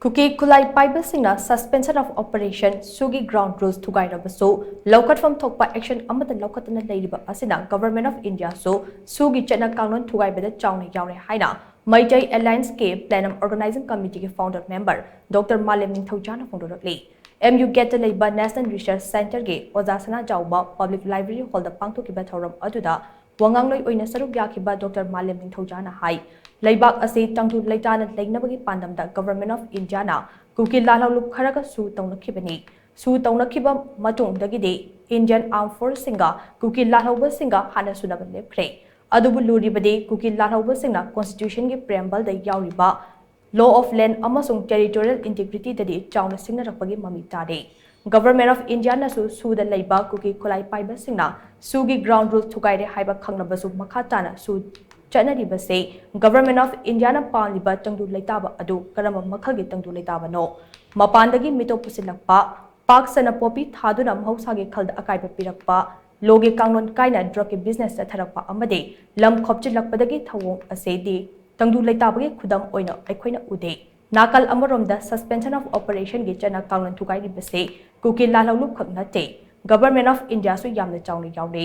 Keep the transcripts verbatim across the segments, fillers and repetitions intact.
ꯀꯨꯀꯤ ꯈꯨꯠꯂꯥꯏ ꯄꯥꯏꯕꯁꯤꯡꯅ Suspension of Operation, ꯁꯨꯒꯤ ground rules ꯊꯨꯒꯥꯏꯔꯕꯁꯨ ꯂꯧꯈꯠꯐꯝ ꯊꯣꯛꯄ action ꯑꯃꯠꯇ ꯂꯧꯈꯠꯇꯅ ꯂꯩꯔꯤꯕ ꯑꯁꯤꯅ Government of India ꯁꯨ ꯁꯨꯒꯤ ꯆꯠꯅ ꯀꯥꯡꯂꯣꯟ ꯊꯨꯒꯥꯏꯕꯗ ꯆꯥꯎꯅ ꯌꯥꯎꯔꯦ ꯍꯥꯏꯅ Meitei Alliance ꯀꯤ Plenum Organizing Committee ꯒꯤ Founder Member Doctor ꯃꯥꯂꯦꯝ ꯅꯤꯡꯊꯧꯖꯥꯅ ꯐꯣꯡꯗꯣꯔꯛꯂꯤ꯫ M U Gate ꯇ ꯂꯩꯕ National Research Centre ꯒꯤ ꯑꯣꯖꯥ ꯁꯅꯥꯖꯥꯎꯕ Public Library Hall ꯗ ꯄꯥꯡꯊꯣꯛꯈꯤꯕ ꯊꯧꯔꯝ ꯑꯗꯨꯗ ꯋꯥꯉꯥꯡꯂꯣꯏ ꯑꯣꯏꯅ ꯁꯔꯨꯛ ꯌꯥꯈꯤꯕ Doctor ꯃꯥꯂꯦꯝ ꯅꯤꯡꯊꯧꯖꯥꯅ ꯍꯥꯏ, ꯂꯩꯕꯥꯛ ꯑꯁꯤ ꯇꯪꯗꯨ ꯂꯩꯇꯥꯅ ꯂꯩꯅꯕꯒꯤ ꯄꯥꯟꯗꯝꯗ Government of India ꯅ ꯀꯨꯀꯤ ꯂꯥꯜꯍꯧꯂꯨꯞ ꯈꯔꯒ ꯁꯨ ꯇꯧꯅꯈꯤꯕꯅꯤ꯫ ꯁꯨ ꯇꯧꯅꯈꯤꯕ ꯃꯇꯨꯡꯗꯒꯤꯗꯤ Indian Armed Force ꯁꯤꯡꯒ ꯀꯨꯀꯤ ꯂꯥꯜꯍꯧꯕꯁꯤꯡꯒ ꯍꯥꯟꯅ ꯁꯨꯅꯕ ꯂꯦꯞꯈ꯭ꯔꯦ꯫ ꯑꯗꯨꯕꯨ ꯂꯨꯔꯤꯕꯗꯤ ꯀꯨꯀꯤ ꯂꯥꯜꯍꯧꯕꯁꯤꯡꯅ Constitution ꯒꯤ Preamble ꯗ ꯌꯥꯎꯔꯤꯕ Law of Land ꯑꯃꯁꯨꯡ Territorial Integrity ꯗꯗꯤ ꯆꯥꯎꯅ ꯁꯤꯡꯅꯔꯛꯄꯒꯤ ꯃꯃꯤ ꯇꯥꯔꯦ꯫ Government of India ꯅꯁꯨ ꯁꯨꯗ ꯂꯩꯕ ꯀꯨꯀꯤ ꯈꯨꯠꯂꯥꯏ ꯄꯥꯏꯕꯁꯤꯡꯅ ꯁꯨꯒꯤ ground rule ꯊꯨꯒꯥꯏꯔꯦ ꯍꯥꯏꯕ ꯈꯪꯂꯕꯁꯨ ꯃꯈꯥ ꯇꯥꯅ ꯁꯨ ꯆꯠꯅꯔꯤꯕꯁꯦ Government of India ꯅ ꯄꯥꯝꯂꯤꯕ ꯇꯪꯗꯨ ꯂꯩꯇꯥꯕ ꯑꯗꯨ ꯀꯔꯝꯕ ꯃꯈꯜꯒꯤ ꯇꯪꯗꯨ ꯂꯩꯇꯥꯕꯅꯣ? ꯃꯄꯥꯟꯗꯒꯤ ꯃꯤꯇꯣꯞ ꯄꯨꯁꯤꯜꯂꯛꯄ, ꯄꯥꯛ ꯁꯟꯅ ꯄꯣꯄꯤ ꯊꯥꯗꯨꯅ ꯃꯍꯧꯁꯥꯒꯤ ꯈꯜꯗ ꯑꯀꯥꯏꯕ ꯄꯤꯔꯛꯄ, law ꯒꯤ ꯀꯥꯡꯂꯣꯟ ꯀꯥꯏꯅ drug ꯀꯤ business ꯆꯠꯊꯔꯛꯄ ꯑꯃꯗꯤ ꯂꯝ ꯈꯣꯞꯆꯤꯜꯂꯛꯄꯗꯒꯤ ꯊꯧꯑꯣꯡ ꯑꯁꯤꯗꯤ ꯇꯪꯗꯨ ꯂꯩꯇꯥꯕꯒꯤ ꯈꯨꯗꯝ ꯑꯣꯏꯅ ꯑꯩꯈꯣꯏꯅ ꯎꯗꯦ꯫ ꯅꯥꯀꯜ ꯑꯃꯔꯣꯝꯗ Suspension of Operation ꯒꯤ ꯆꯠꯅ ꯀꯥꯡꯂꯣꯟ ꯊꯨꯒꯥꯏꯔꯤꯕꯁꯤ ꯀꯨꯀꯤ ꯂꯥꯜꯍꯧꯂꯨꯞ ꯈꯛ ꯅꯠꯇꯦ, Government of India ꯁꯨ ꯌꯥꯝꯅ ꯆꯥꯎꯅ ꯌꯥꯎꯔꯤ꯫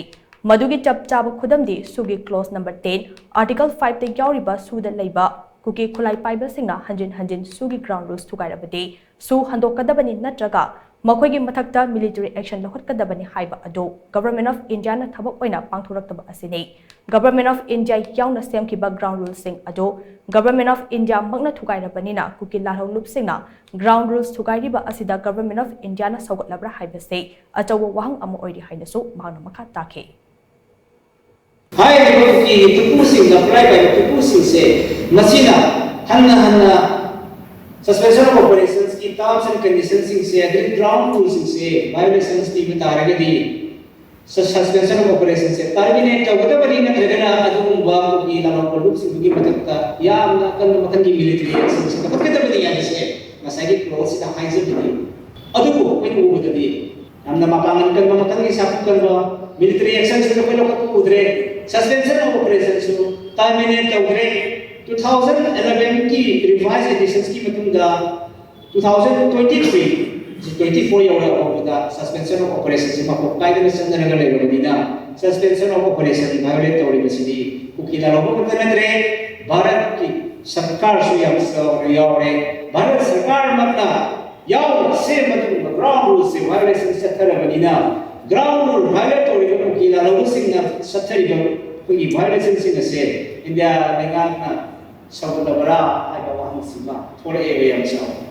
ꯃꯗꯨꯒꯤ ꯆꯞ ꯆꯥꯕ ꯈꯨꯗꯝꯗꯤ ꯁꯨꯒꯤ Clause number ten, Article five ꯇ ꯌꯥꯎꯔꯤꯕ ꯁꯨꯗ ꯂꯩꯕ ꯀꯨꯀꯤ ꯈꯨꯠꯂꯥꯏ ꯄꯥꯏꯕꯁꯤꯡꯅ ꯍꯟꯖꯤꯟ ꯍꯟꯖꯤꯟ ꯁꯨꯒꯤ ground rules ꯊꯨꯒꯥꯏꯔꯕꯗꯤ ꯁꯨ ꯍꯟꯗꯣꯛꯀꯗꯕꯅꯤ ꯅꯠꯇ꯭ꯔꯒ ꯃꯈꯣꯏꯒꯤ ꯃꯊꯛꯇ military action ꯂꯧꯈꯠꯀꯗꯕꯅꯤ ꯍꯥꯏꯕ ꯑꯗꯨ Government of India ꯅ ꯊꯕꯛ ꯑꯣꯏꯅ ꯄꯥꯡꯊꯣꯔꯛꯇꯕ ꯑꯁꯤꯅꯤ꯫ Government of India ꯌꯥꯎꯅ ꯁꯦꯝꯈꯤꯕ ground rule ꯁꯤꯡ ꯑꯗꯨ Government of India ꯃꯛꯅ ꯊꯨꯒꯥꯏꯔꯕꯅꯤꯅ Kuki ꯂꯥꯜꯍꯧꯂꯨꯞꯁꯤꯡꯅ ground rules ꯊꯨꯒꯥꯏꯔꯤꯕ ꯑꯁꯤꯗ Government of India ꯅ ꯁꯧꯒꯠꯂꯕ꯭ꯔꯥ ꯍꯥꯏꯕꯁꯤ ꯑꯆꯧꯕ ꯋꯥꯍꯪ ꯑꯃ ꯑꯣꯏꯔꯤ ꯍꯥꯏꯅꯁꯨ ꯃꯍꯥꯛꯅ ꯃꯈꯥ ꯇꯥꯈꯤ꯫ ꯍꯥꯏꯔꯤꯕ ꯀꯨꯀꯤ ꯈꯨꯠꯄꯨꯁꯤꯡꯗ, ꯈꯨꯠꯂꯥꯏ ꯄꯥꯏꯕ ꯈꯨꯠꯄꯨꯁꯤꯡꯁꯦ ꯃꯁꯤꯅ ꯍꯟꯅ ꯍꯟꯅ Suspension of Operations ꯀꯤ terms and conditions ꯁꯤꯡꯁꯦ, ꯑꯗꯒꯤ ground rule ꯁꯤꯡꯁꯦ violations ꯄꯤꯕ ꯇꯥꯔꯒꯗꯤ, ꯁ-, Suspension of Operation say terminate ꯇꯧꯒꯗꯕꯅꯤ, ꯅꯠꯇ꯭ꯔꯒꯅ ꯑꯗꯨꯒꯨꯝꯕ ꯀꯨꯀꯤ ꯂꯥꯜꯍꯧꯕ ꯂꯨꯞꯁꯤꯡꯗꯨꯒꯤ ꯃꯊꯛꯇ ꯌꯥꯝꯅ ꯑꯀꯟꯕ ꯃꯈꯜꯒꯤ military action ꯁꯦ ꯂꯧꯈꯠꯀꯗꯕꯅꯤ ꯍꯥꯏꯕꯁꯦ ꯉꯁꯥꯏꯒꯤ clause ꯁꯤꯗ ꯍꯥꯏꯖꯕꯅꯤ꯫ ꯑꯗꯨꯕꯨ ꯑꯩꯈꯣꯏꯅ ꯎꯕꯗꯗꯤ ꯌꯥꯝꯅ ꯃꯄꯥꯡꯒꯜ ꯀꯟꯕ ꯃꯈꯜꯒꯤ ꯁꯥꯐꯨ ꯀꯟꯕ military action ꯁꯨ ꯑꯩꯈꯣꯏ ꯂꯧꯈꯠꯄ ꯎꯗ꯭ꯔꯦ꯫ Suspension of Operation ꯁꯨ terminate ꯇꯧꯗ꯭ꯔꯦ꯫ ꯇꯨ ꯊꯥꯎꯖꯟ ꯑꯦꯂꯚꯦꯟꯒꯤ ꯔꯤꯚꯥꯏꯁ ꯑꯦꯗꯤꯁꯟꯁꯀꯤ ꯃꯇꯨꯡꯗ two thousand twenty three twenty four ꯌꯧꯔꯛꯄꯗ ꯁꯁꯄꯦꯟꯁꯟ ꯑꯣꯐ ꯑꯣꯄꯔꯦꯁꯟꯁꯤ ꯃꯀꯣꯛ ꯀꯥꯏꯗꯅ ꯆꯠꯅꯔꯒ ꯂꯩꯔꯕꯅꯤꯅ ꯁꯁꯄꯦꯟꯁꯟ ꯑꯣꯐ ꯑꯣꯄꯔꯦꯁꯟ ꯚꯥꯏꯑꯣꯂꯦꯠ ꯇꯧꯔꯤꯕꯁꯤꯗꯤ ꯀꯨꯀꯤ ꯂꯥꯜꯍꯧꯕ ꯈꯛꯇ ꯅꯠꯇ꯭ꯔꯦ, ꯚꯥꯔꯠꯀꯤ ꯁꯔꯀꯥꯔꯁꯨ ꯌꯥꯝ ꯆꯥꯎꯅ ꯌꯥꯎꯔꯦ꯫ ꯚꯥꯔꯠ ꯁꯔꯀꯥꯔꯃꯛꯅ ꯌꯥꯎꯅ ꯁꯦꯝꯕ ꯑꯗꯨꯒꯨꯝꯕ ꯒ꯭ꯔꯥꯎꯟ ꯔꯨꯜꯁꯦ ꯚꯥꯏꯑꯣꯂꯦꯁꯟ ꯆꯠꯊꯔꯕꯅꯤꯅ ꯒ꯭ꯔꯥꯎꯟ ꯔꯨꯜ ꯚꯥꯏꯑꯣꯂꯦꯠ ꯇꯧꯔꯤꯕ ꯀꯨꯀꯤ ꯂꯥꯜꯍꯧꯕꯁꯤꯡꯅ ꯆꯠꯊꯔꯤꯕ ꯑꯩꯈꯣꯏꯒꯤ ꯚꯥꯏꯑꯣꯂꯦꯁꯟꯁꯤꯡ ꯑꯁꯦ ꯏꯟꯗꯤꯌꯥ ꯂꯩꯉꯥꯛꯅ ꯁꯧꯒꯠꯂꯕ꯭ꯔꯥ ꯍꯥꯏꯕ ꯋꯥꯍꯪꯁꯤꯃ ꯊꯣꯛꯂꯛꯑꯦꯕ ꯌꯥꯝ ꯆꯥꯎꯅ꯫